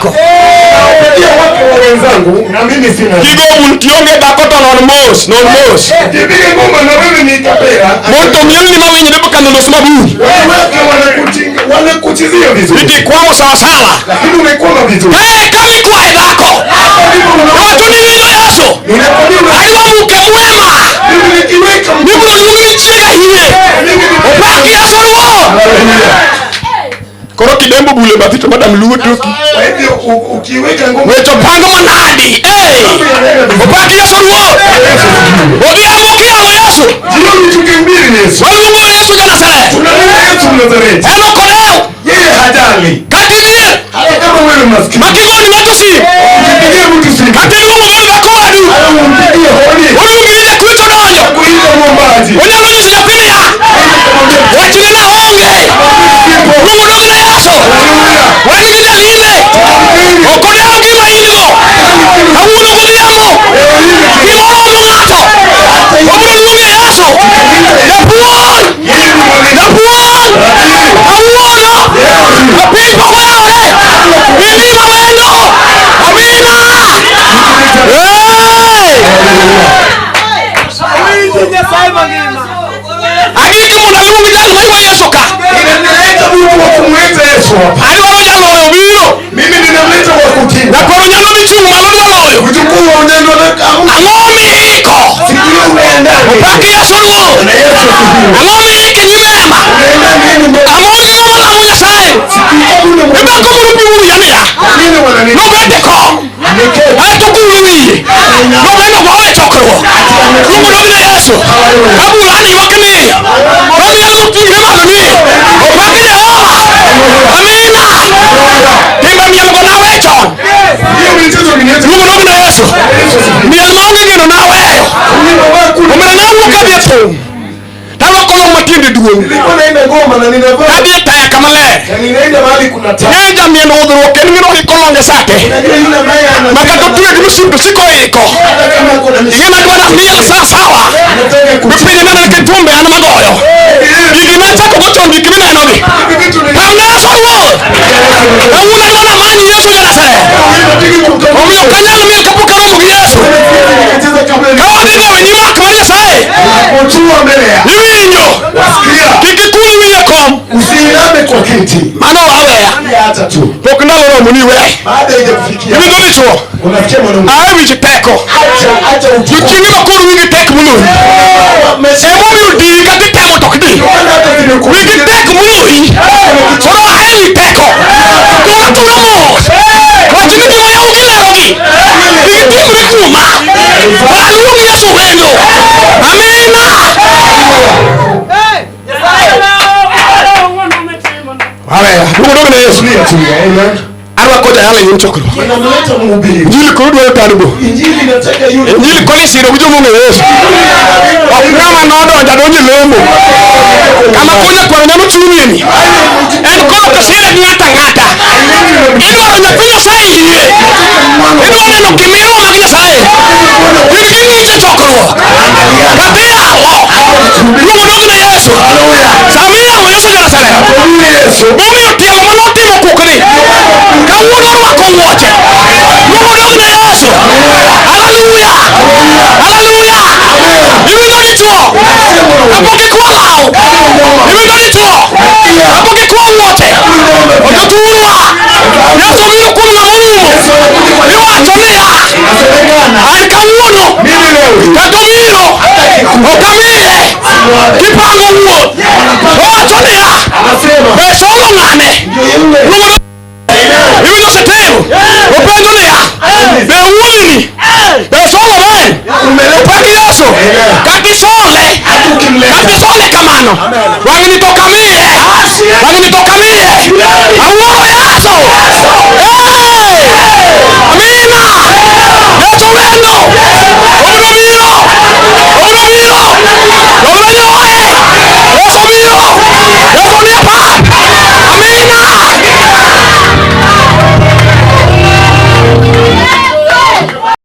dhako. Nawapatia wake wa wenzangu na mimi sina. Kigo bul tionge dhako to non mos, non mos. Kipige ngoma na wewe ni kapera. Mon to mielni mawinjre bokano los mabul. Wanawake wanakuchezea vizuri. Iti kwamo sawa sawa. Lakini umekwama vizuri. Hey, kama ikwaye dhako. Hapo ndipo unaona. Wacho ni winjo Yesu. Ninakwambia Adwa muke mwema. mimi nikiweka Mibiro luongi ni chiega hie. mimi ni Opak Yesu ruoth. Haleluya. Koro kidembo bule bathi to madam luo toki. Kwa hivyo ukiweka ngoma Wecho pango manadi. Hey! Opak Yesu ruoth. Odhiambo kiyalo Yesu. Jioni tukimbiri Yesu. Waluongo Yesu ja Nazareth. Tunalia Yesu Mnazareti. En ok odew. Yeye hajali. Kata idhier. Hata kama wewe maskini. Ma kigoni ng'ato sim. Ukipigia mtu simu. Kata iluongo dhood dhako wadu. Au umpigie hodi. Oluongi ni jakwecho donjo. Kuita mwombaji. Onyalo nyiso nyathi niya. Wachne ni aonge. Luongo dog ne Yesu. Haleluya. Wan gi jalime. Ok odew gima in go. Kawuono godhiambo. Gimoro omo ng'ato. Wabiro luonge Yesu. Japuonj. Yeye ni mwalimu. Japuonj. Kawuono. Piny pok oyawore. Milima wendo. Amina. Hey! Agiki mondo aluong jal maywa Yesu ka. Ninaleta mtu wa kumwita Yesu hapa. Adwaro jaloyo biro. Mimi ninamleta wa kutinga. Jakoro nyalo dhi chung' malo dwa loyo. Mjukuu wa Onyando anakamu. Ang'o miiko? Sijui unaenda. Pak Yesu ruoth. Na Yesu asifiwe. Ang'o miiko e nyim hema? Unaenda nini mbele? Amor gi ng'ama lamo Nyasaye. Kitabu na mwalimu. Ibako mondo pi wiya niya. Nini wanani? Nobet e kom. Ameketi. Aeto kulo wiye. Nobendo gowe e chokruok. Luongo dog ne Yesu. Ka bura ni ywak ni. Ka miel moting're malo ni. Opak Jehova. Amina. Timbe miel go nawe chon. Hiyo michezo ni yetu. Luongo dog ne Yesu. Miel maonge geno naweyo. Wimbo wako. Omera nawuok kadhi e thum. Tarwako long matiende duong'. Nilikuwa naenda ngoma na ninavaa. Kadhi e taya kama ler. Na ninaenda mahali kuna taa. Ng'eny jamiel hudhruok en ng'ino iko longe sate. Unajua yule ambaye ana Ma kata otwe gi mosip to siko iko. hata kama ako na Ing'e nadwa namiel sa sawa. anataka Be kucheza. piny neno nikech thumbe an magoyo. Gigi nachako go chon gik minenogi. Hivi vitu ni Pamna Yesu ruoth. Kawuono adwa namany Yesu ja Nazareth. Omiyo ok anyal miel kapok aromo gi Yesu. Nikacheza kabla Ka wadhi gowo e nyim wak mar Nyasaye. nilipotua mbele ya Iwinjo. wasikia, Kik ikul wiyi e kom. usiiname kwa kiti Mano aweya. hata tu Pok ndalo romo ni we. baada haijakufikia. Iwinjo dichuo. Unasikia mwanaume, Ae wich teko. acha acha utukufu. Jochienge ma koro wigi tek moloyi. Emomiyo di kata itemo to ok di. Maana hata Wigi zimekufikia tek moloyi. Koro ae wi teko. Tur atura mos. Wach ni gima yaw gilerogi. Kik timre kuoma. To aluong Yesu wendo. Amina. Aweya. Luongo dog ne Yesu. Tulia, tulia, amen. Arwako jayalo e nyim chokruok. Ninamleta mhubiri. Injili koro dwaro tarbo. Injili inataka yule Injili koni siro gi jomong'eyo Yesu. Ok ng'ama nodonjo adonjo e lemo. Kama konya kwaro nyalo chung'ie ni. En koro ok sire gi ng'ato ang'ata. Idwaro nyathi Nyasaye yie. Idwaro neno gimiruo mag Nyasaye. In gi ng'icho e chokruok. Kata iyalo. Luongo dog ne Yesu. Sama iyalo Yesu ja Nazareth. Yesu. Momiyo tielo manotimo kukni. Kawuono orwako wuoche. Luongo dog ne Yesu. Haleluya. Haleluya. Iwinjo dichuo. Kapok ikwa law. Iwinjo dichuo. Kapok ikwa wuoche. Ojothurwa. Yesu biro kuom ng'ama orumo. Iwacho niya. Inasemekana An kawuono. mimi leo hii Kata obiro. Ok amiye. Kipango wuoth. Owacho niya. anasema Be solo ng'ane. ndio yule Luongo Iwinjo Setero. Openjo niya. Be wuodini. Be solo ben. Opak Yesu. Kata isole. ukimleta Kata isole kamano. Wang'ni to kamiye. Wang'ni to kamiye. Awuoro Yesu.